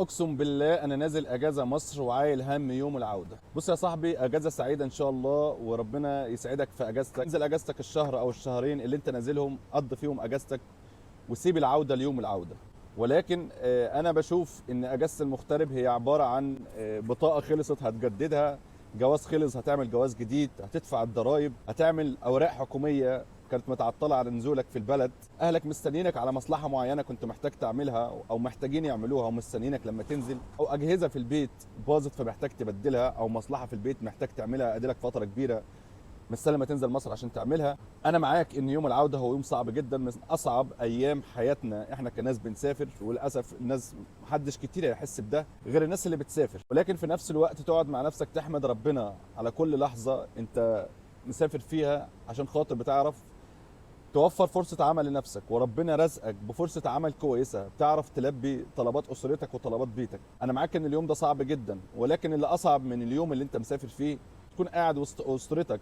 اقسم بالله انا نازل اجازه مصر وعايل هم يوم العودة. بص يا صاحبي، اجازه سعيدة ان شاء الله، وربنا يسعدك في اجازتك. انزل اجازتك الشهر او الشهرين اللي انت نازلهم، قضي فيهم اجازتك وسيب العودة ليوم العودة. ولكن انا بشوف ان اجازه المغترب هي عبارة عن بطاقة خلصت هتجددها، جواز خلص هتعمل جواز جديد، هتدفع الضرايب، هتعمل اوراق حكومية كانت متعطلة على نزولك في البلد، اهلك مستنيينك على مصلحة معينة كنت محتاج تعملها او محتاجين يعملوها ومستنيينك لما تنزل، او اجهزة في البيت باظت فمحتاج تبدلها، او مصلحة في البيت محتاج تعملها اديلك فترة كبيرة مستني لما تنزل مصر عشان تعملها. انا معاك ان يوم العودة هو يوم صعب جدا، من اصعب ايام حياتنا احنا كناس بنسافر، وللاسف الناس محدش كتير هيحس بده غير الناس اللي بتسافر. ولكن في نفس الوقت تقعد مع نفسك تحمد ربنا على كل لحظة انت مسافر فيها، عشان خاطر بتعرف توفر فرصة عمل لنفسك، وربنا رزقك بفرصة عمل كويسة بتعرف تلبي طلبات أسرتك وطلبات بيتك. أنا معاك إن اليوم ده صعب جدا، ولكن اللي أصعب من اليوم اللي أنت مسافر فيه تكون قاعد وسط أسرتك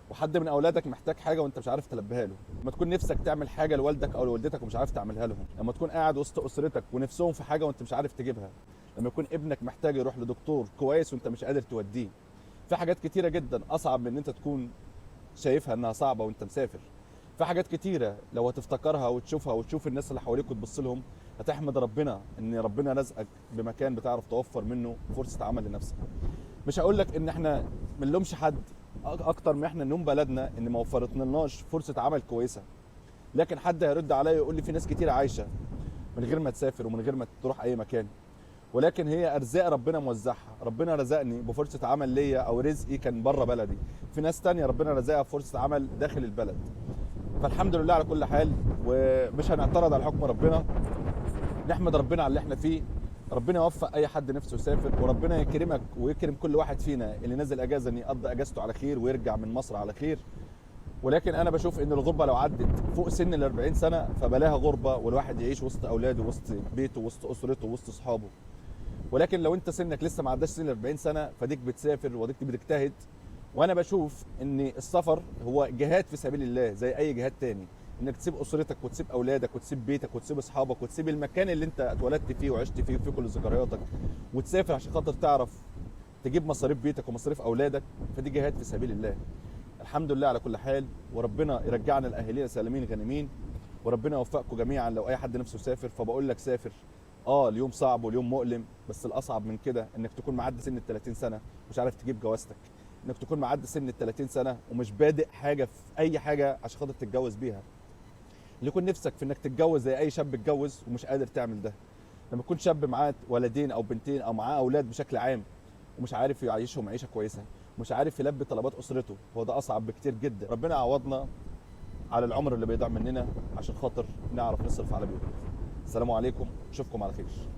وحد من أولادك محتاج حاجة وأنت مش عارف تلبيها له، لما تكون نفسك تعمل حاجة لوالدك أو لوالدتك ومش عارف تعملها لهم، لما تكون قاعد وسط أسرتك ونفسهم في حاجة وأنت مش عارف تجيبها، لما يكون ابنك محتاج يروح لدكتور كويس وأنت مش قادر توديه. في حاجات كتيرة جدا أصعب من إن أنت تكون شايفها إنها صعبة وأنت مسافر. في حاجات كتيرة لو هتفتكرها وتشوفها وتشوف الناس اللي حواليك وتبص لهم هتحمد ربنا ان ربنا رزقك بمكان بتعرف توفر منه فرصة عمل لنفسك. مش هقول لك ان احنا ما نلومش حد اكتر ما احنا نلوم بلدنا ان ما وفرتلناش فرصة عمل كويسة، لكن حد هيرد عليا ويقول لي في ناس كتير عايشة من غير ما تسافر ومن غير ما تروح اي مكان، ولكن هي ارزاق ربنا موزعها. ربنا رزقني بفرصة عمل ليا او رزقي كان بره بلدي، في ناس تانية ربنا رزقها بفرصة عمل داخل البلد. فالحمد لله على كل حال، ومش هنعترض على حكم ربنا، نحمد ربنا على اللي احنا فيه. ربنا يوفق اي حد نفسه يسافر، وربنا يكرمك ويكرم كل واحد فينا اللي نزل اجازه ان يقضي اجازته على خير ويرجع من مصر على خير. ولكن انا بشوف ان الغربة لو عدت فوق سن ال 40 سنة فبلاها غربه، والواحد يعيش وسط اولاده وسط بيته وسط اسرته وسط اصحابه. ولكن لو انت سنك لسه ما عداش سن ال 40 سنة فديك بتسافر وديك بتجتهد. وانا بشوف ان السفر هو جهاد في سبيل الله زي اي جهاد تاني، انك تسيب اسرتك وتسيب اولادك وتسيب بيتك وتسيب اصحابك وتسيب المكان اللي انت اتولدت فيه وعشت فيه وفيه كل ذكرياتك، وتسافر عشان خاطر تعرف تجيب مصاريف بيتك ومصاريف اولادك، فدي جهاد في سبيل الله. الحمد لله على كل حال، وربنا يرجعنا لاهالينا سالمين غانمين، وربنا يوفقكم جميعا. لو اي حد نفسه يسافر فبقول لك سافر. اليوم صعب واليوم مؤلم، بس الاصعب من كده انك تكون معدي سن ال 30 سنة ومش عارف تجيب جوازتك، انك تكون معدي سن ال 30 سنة ومش بادئ حاجة في اي حاجة عشان خاطر تتجوز بيها، اللي يكون نفسك في انك تتجوز زي اي شاب اتجوز ومش قادر تعمل ده، لما يكون شاب معاه ولدين او بنتين او معاه اولاد بشكل عام ومش عارف يعيشهم عيشه كويسة، مش عارف يلبي طلبات اسرته، هو ده اصعب بكتير جدا. ربنا يعوضنا على العمر اللي بيضيع مننا عشان خاطر نعرف نصرف على بيوتنا. السلام عليكم، اشوفكم على خير.